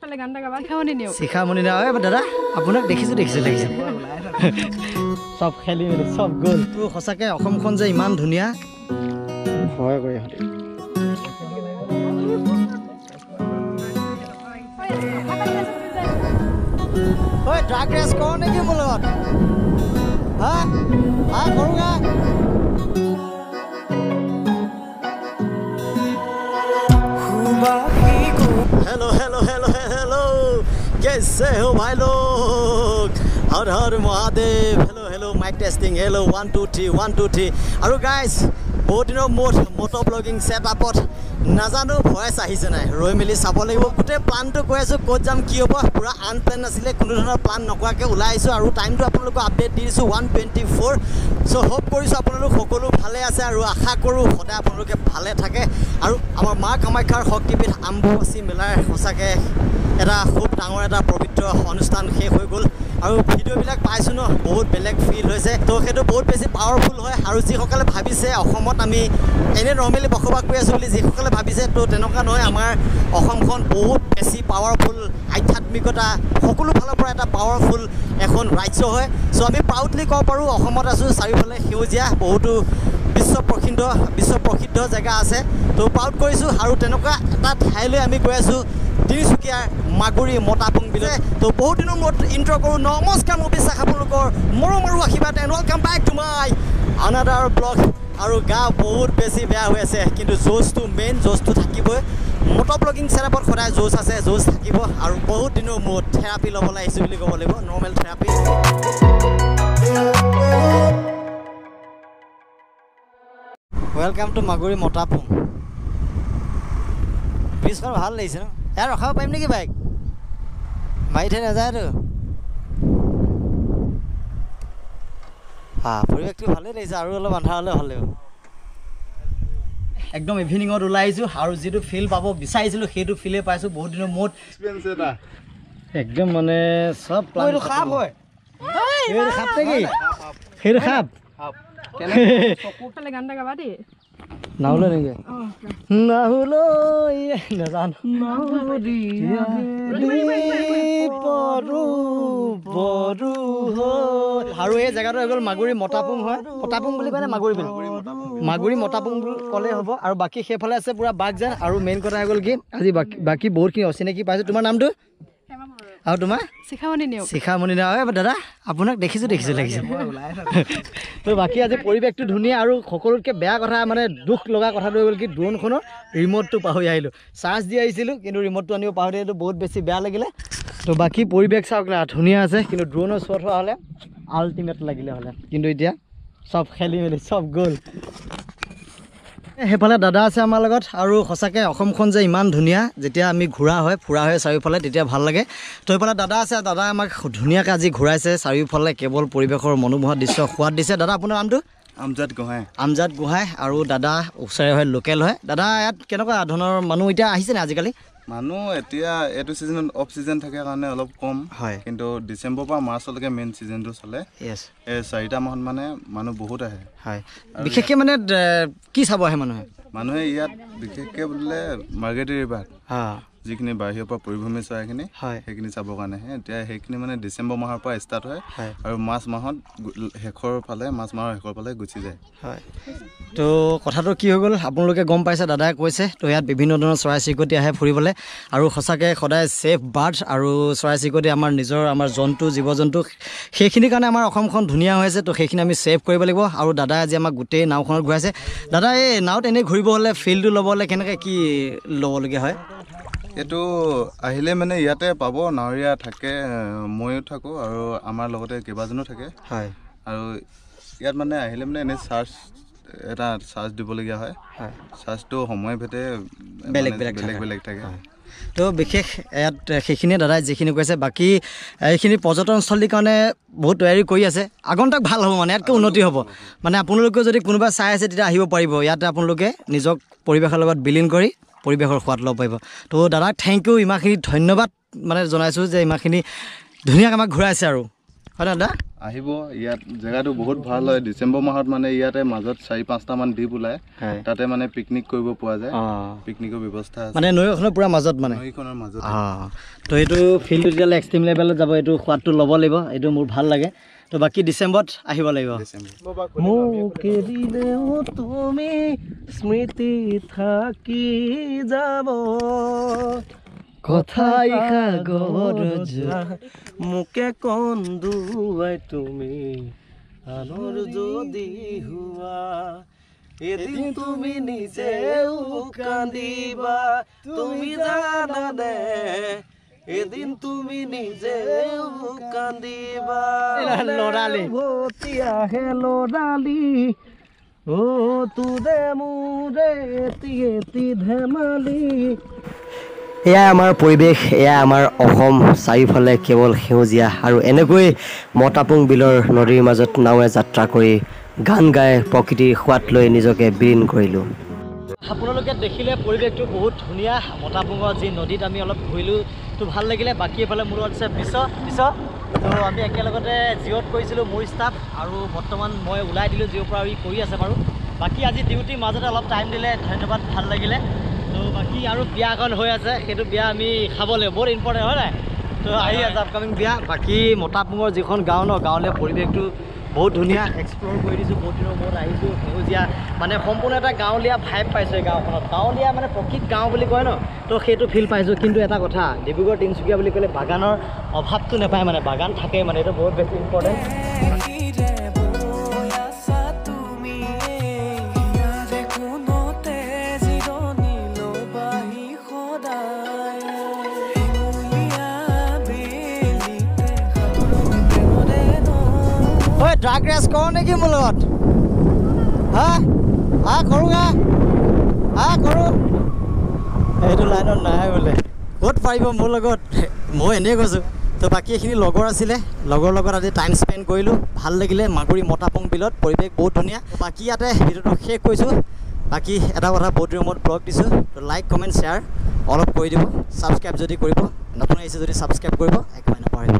শিখামণি নেওগ। দাদা আপোনাক দেখিছোঁ দেখিছোঁ লাগিছে, চব খেলি মেলি চব গ'ল। তো সঁচাকৈ অসমখন যে ইমান ধুনীয়া, ভয় কৰি ইহঁতি। ঐ ড্ৰাগ ৰেচ কৰ নেকি মোৰ লগত? হা হা কৰোঁ। हेलो हेलो हेलो हेलो, कैसे हो भाई लोग? हर हर Mahadev. Hello hello, mic testing, hello 1 2 3 1 2 3। আৰু গাইজ বহুত দিনৰ মূৰত মটৰ ব্লগিং ছেট আপত নাজানো ভইচ আহিছে নাই, ৰৈ মেলি চাব লাগিব। গোটেই প্লানটো কৈ আছোঁ, ক'ত যাম কি হ'ব, পূৰা আনপ্লেন আছিলে, কোনো ধৰণৰ প্লান নকৰাকৈ ওলাই আহিছোঁ। আৰু টাইমটো আপোনালোকক আপডেট দি দিছোঁ 1:24। চ' হোপ কৰিছোঁ আপোনালোক সকলো ভালে আছে আৰু আশা কৰোঁ সদায় আপোনালোকে ভালে থাকে। আৰু আমাৰ মা কামাখ্যাৰ শক্তিপীঠ আম্বুবাচী মেলাৰ সঁচাকৈ এটা খুব ডাঙৰ এটা পবিত্ৰ অনুষ্ঠান শেষ হৈ গ'ল। আৰু ভিডিঅ'বিলাক পাইছোঁ ন, বহুত বেলেগ ফিল হৈছে। তো সেইটো বহুত বেছি পাৱাৰফুল হয়। আৰু যিসকলে ভাবিছে অসমত আমি এনেই নৰ্মেলি বসবাস কৰি আছোঁ বুলি যিসকলে ভাবিছে, তো তেনেকুৱা নহয়। আমাৰ অসমখন বহুত বেছি পাৱাৰফুল, আধ্যাত্মিকতা সকলো ফালৰ পৰা এটা পাৱাৰফুল এখন ৰাজ্য হয়। চ' আমি প্ৰাউডলি ক'ব পাৰোঁ অসমত আছোঁ, চাৰিওফালে সেউজীয়া, বহুতো বিশ্ব প্ৰসিদ্ধ জেগা আছে। তো প্ৰাউড কৰিছোঁ। আৰু তেনেকুৱা এটা ঠাইলৈ আমি গৈ আছোঁ, তিনিচুকীয়াৰ মাগুৰি মতাপুং বিলে। তো বহুত দিনৰ মূৰত ইণ্ট্ৰ' কৰোঁ। নমস্কাৰ, মোৰ বিশ্বাস আপোনালোকৰ মৰম আৰু আশীৰ্বাদ, and welcome back to my another vlog. আৰু গা বহুত বেছি বেয়া হৈ আছে, কিন্তু জোচটো মেইন, জোচটো থাকিবই। মটৰ ব্লগিং চেটআপত সদায় জোচ আছে, জোচ থাকিব। আৰু বহুত দিনৰ মূৰত থেৰাপি ল'বলৈ আহিছোঁ বুলি ক'ব লাগিব, normal therapy. Welcome to Maguri Motapung. ব্ৰিজখন ভাল লাগিছে ন? ইয়াত ৰখাব পাৰিম নেকি বাইক? মাৰি থৈ নাযায়তো। হা, পৰিৱেশটো ভালেই লাগিছে। আৰু অলপ আন্ধাৰ হ'লে ভাল লাগিব। একদম ইভিনিঙত ওলাই আহিছোঁ আৰু যিটো ফিল পাব বিচাৰিছিলোঁ সেইটো ফিলেই পাইছোঁ বহুত দিনৰ মূৰত। একদম মানে চব সাপ হয়। সেইটো সাপ নেকি? সেইটো সাপ। নাহুলৈ নেকি? নাহুলৈ নাজানো। আৰু এই জেগাটো হৈ গ'ল মাগুৰি মতাপুং হয়। মতাপুং বুলি কয় নে মাগুৰি বিল? মাগুৰি মতাপুং বুলি ক'লেই হ'ব। আৰু বাকী সেইফালে আছে পূৰা বাগজান। আৰু মেইন কথা হৈ গ'ল কি, আজি বাকী বহুতখিনি অচিনাকি পাইছোঁ। তোমাৰ নামটো? আৰু তোমাৰ? শিখামণি নেওগ। শিখামণি নেওগ। দাদা আপোনাক দেখিছোঁ দেখিছোঁ লাগিছে। তো বাকী আজি পৰিৱেশটো ধুনীয়া। আৰু সকলোতকৈ বেয়া কথা, মানে দুখ লগা কথাটো হৈ গ'ল কি, ড্ৰোনখনৰ ৰিম'টটো পাহৰি আহিলোঁ। চাৰ্জ দি আহিছিলোঁ, কিন্তু ৰিম'টটো আনিব পাহৰি আহিলোঁ, বহুত বেছি বেয়া লাগিলে। তো বাকী পৰিৱেশ চাওক না, ধুনীয়া আছে, কিন্তু ড্ৰোনৰ শ্বট হোৱা হ'লে আল্টিমেট লাগিলে হ'লে। কিন্তু এতিয়া চব খেলি মেলি চব গ'ল। সেইফালে দাদা আছে আমাৰ লগত। আৰু সঁচাকৈ অসমখন যে ইমান ধুনীয়া, যেতিয়া আমি ঘূৰা হয় ফুৰা হয় চাৰিওফালে তেতিয়া ভাল লাগে। তো সেইফালে দাদা আছে, দাদা আমাক ধুনীয়াকৈ আজি ঘূৰাইছে চাৰিওফালে, কেৱল পৰিৱেশৰ মনোমোহা দৃশ্য সোৱাদ দিছে। দাদা আপোনাৰ নামটো? আমজাদ গোহাঁই। আমজাদ গোহাঁই। আৰু দাদা ওচৰে হয়, লোকেল হয়। দাদা ইয়াত কেনেকুৱা ধৰণৰ মানুহ এতিয়া আহিছেনে আজিকালি? মানুহ এতিয়া এইটো ছিজনত অফ ছিজন থাকে কাৰণে অলপ কম হয়, কিন্তু ডিচেম্বৰৰ পৰা মাৰ্চলৈকে মেইন ছিজনটো চলে। এই 4টা মাহত মানে মানুহ বহুত আহে। হয়, বিশেষকৈ মানে কি চাব আহে মানুহে? মানুহে ইয়াত বিশেষকৈ বুলিলে মাৰ্ঘেৰিটা ৰিভাৰ, যিখিনি বাহিৰৰ পৰা পৰিভ্ৰমী চৰাইখিনি, সেইখিনি চাবৰ কাৰণেহে। এতিয়া সেইখিনি মানে ডিচেম্বৰ মাহৰ পৰা ষ্টাৰ্ট হয় আৰু মাৰ্চ মাহত শেষৰ ফালে, মাৰ্চ মাহৰ শেষৰ ফালে গুচি যায়। হয়, তো কথাটো কি হৈ গ'ল আপোনালোকে গম পাইছে, দাদাই কৈছে। তো ইয়াত বিভিন্ন ধৰণৰ চৰাই চিৰিকটি আহে ফুৰিবলৈ। আৰু সঁচাকৈ সদায় ছেফ বাৰ্ড আৰু চৰাই চিৰিকটি আমাৰ নিজৰ, আমাৰ জন্তু জীৱ জন্তু, সেইখিনিৰ কাৰণে আমাৰ অসমখন ধুনীয়া হৈ আছে। তো সেইখিনি আমি ছেভ কৰিব লাগিব। আৰু দাদাই আজি আমাক গোটেই নাওখনত ঘূৰাইছে। দাদা, এই নাৱত এনেই ঘূৰিব হ'লে, ফিল্ডটো ল'ব হ'লে কেনেকৈ কি ল'বলগীয়া হয়? এইটো আহিলে মানে ইয়াতে পাব, নাৱৰীয়া থাকে, ময়ো থাকোঁ আৰু আমাৰ লগতে কেইবাজনো থাকে। হয়। আৰু ইয়াত মানে আহিলে মানে এনেই চাৰ্জ এটা চাৰ্জ দিবলগীয়া হয়। চাৰ্জটো সময় ভেদে বেলেগ বেলেগ বেলেগ বেলেগ থাকে। তো বিশেষ ইয়াত সেইখিনিয়ে দাদাই যিখিনি কৈছে। বাকী এইখিনি পৰ্যটনস্থলীৰ কাৰণে বহুত তৈয়াৰী কৰি আছে, আগন্তুক ভাল হ'ব, মানে ইয়াতকৈ উন্নতি হ'ব। মানে আপোনালোকেও যদি কোনোবা চাই আছে তেতিয়া আহিব পাৰিব। ইয়াতে আপোনালোকে নিজক পৰিৱেশৰ লগত বিলীন কৰি পৰিৱেশৰ সোৱাদ ল'ব পাৰিব। তো দাদাক thank U, ইমানখিনি ধন্যবাদ মানে জনাইছোঁ যে ইমানখিনি ধুনীয়াকৈ আমাক ঘূৰাইছে। আৰু হয় দাদা? আহিব, ইয়াত জেগাটো বহুত ভাল হয়। ডিচেম্বৰ মাহত মানে ইয়াতে মাজত 4-5টামান দ্বীপ ওলায়, তাতে মানে পিকনিক কৰিব পৰা যায়, পিকনিকৰ ব্যৱস্থা আছে। মানে নৈখনৰ পুৰা মাজত, মানে নৈখনৰ মাজত। তো এইটো ফিল্ডটো তেতিয়াহ'লে এক্সট্ৰিম লেভেলত যাব, এইটো সোৱাদটো ল'ব লাগিব, এইটো মোৰ ভাল লাগে। তো বাকী ডিচেম্বৰত আহিব লাগিব। মোক এৰিলেও তুমি স্মৃতি থাকি যাব, কথাই সাগৰ মোকে কন্দুৱাই তুমি আনৰ যদি হোৱা, এদিন তুমি নিজেও কান্দিবা, তুমি জানানে এদিন তুমি নিজেও কান্দিবা। লৰালি উভতি আহে লৰালি, অ তোৰে মোৰে এটি এটি ধেমালি। এয়া আমাৰ পৰিৱেশ, এয়া আমাৰ অসম, চাৰিওফালে কেৱল সেউজীয়া। আৰু এনেকৈ মতাপুং বিলৰ নদীৰ মাজত নাৱে যাত্ৰা কৰি গান গাই প্ৰকৃতিৰ সোৱাদ লৈ নিজকে বিলীন কৰিলোঁ। আপোনালোকে দেখিলে পৰিৱেশটো বহুত ধুনীয়া। মতাপুঙৰ যি নদীত আমি অলপ ঘূৰিলোঁ, তো ভাল লাগিলে। বাকী এইফালে মোৰ লগত আছে বিশ্ব। তো আমি একেলগতে জিঅ'ত কৰিছিলোঁ মোৰ ষ্টাফ, আৰু বৰ্তমান মই ওলাই দিলোঁ জিঅ'ৰ পৰা, আৰু ই কৰি আছে বাৰু। বাকী আজি ডিউটিৰ মাজতে অলপ টাইম দিলে, ধন্যবাদ, ভাল লাগিলে। তো বাকী আৰু বিয়া এখন হৈ আছে, সেইটো বিয়া আমি খাব লাগিব, বহুত ইম্পৰ্টেণ্ট হয় নাই? তো আহি আছে আপকামিং বিয়া। বাকী মতাপুঙৰ যিখন গাঁও ন, গাঁৱলীয়া পৰিৱেশটো বহুত ধুনীয়া, এক্সপ্ল'ৰ কৰি দিছোঁ, বহুত দিনৰ মূৰত আহিছোঁ। সেউজীয়া মানে সম্পূৰ্ণ এটা গাঁৱলীয়া ভাইব পাইছোঁ এই গাঁওখনত। গাঁৱলীয়া মানে প্ৰকৃত গাঁও বুলি কয় ন, তো সেইটো ফিল পাইছোঁ। কিন্তু এটা কথা, ডিব্ৰুগড় তিনিচুকীয়া বুলি ক'লে বাগানৰ অভাৱটো নাপায়, মানে বাগান থাকে, মানে এইটো বহুত বেছি ইম্পৰ্টেণ্ট। ড্ৰাগ ৰেচ কৰোঁ নেকি মোৰ লগত? হা হা কৰোঁ, হা হা কৰোঁ। এইটো লাইনত নাই বোলে, ক'ত পাৰিব মোৰ লগত, মই এনেই কৈছোঁ। তো বাকী এইখিনি লগৰ আছিলে, লগৰ লগত আজি টাইম স্পেণ্ড কৰিলোঁ, ভাল লাগিলে। মাগুৰি মতাপুং বিলত পৰিৱেশ বহুত ধুনীয়া। বাকী ইয়াতে ভিডিঅ'টো শেষ কৰিছোঁ। বাকী এটা কথা, বহুত দিনৰ মূৰত ব্লগ দিছোঁ, তো লাইক কমেণ্ট শ্বেয়াৰ অলপ কৰি দিব, ছাবস্ক্ৰাইব যদি কৰিব, নতুন আহিছে যদি ছাবস্ক্ৰাইব কৰিব একেবাৰে নাপাহৰিব।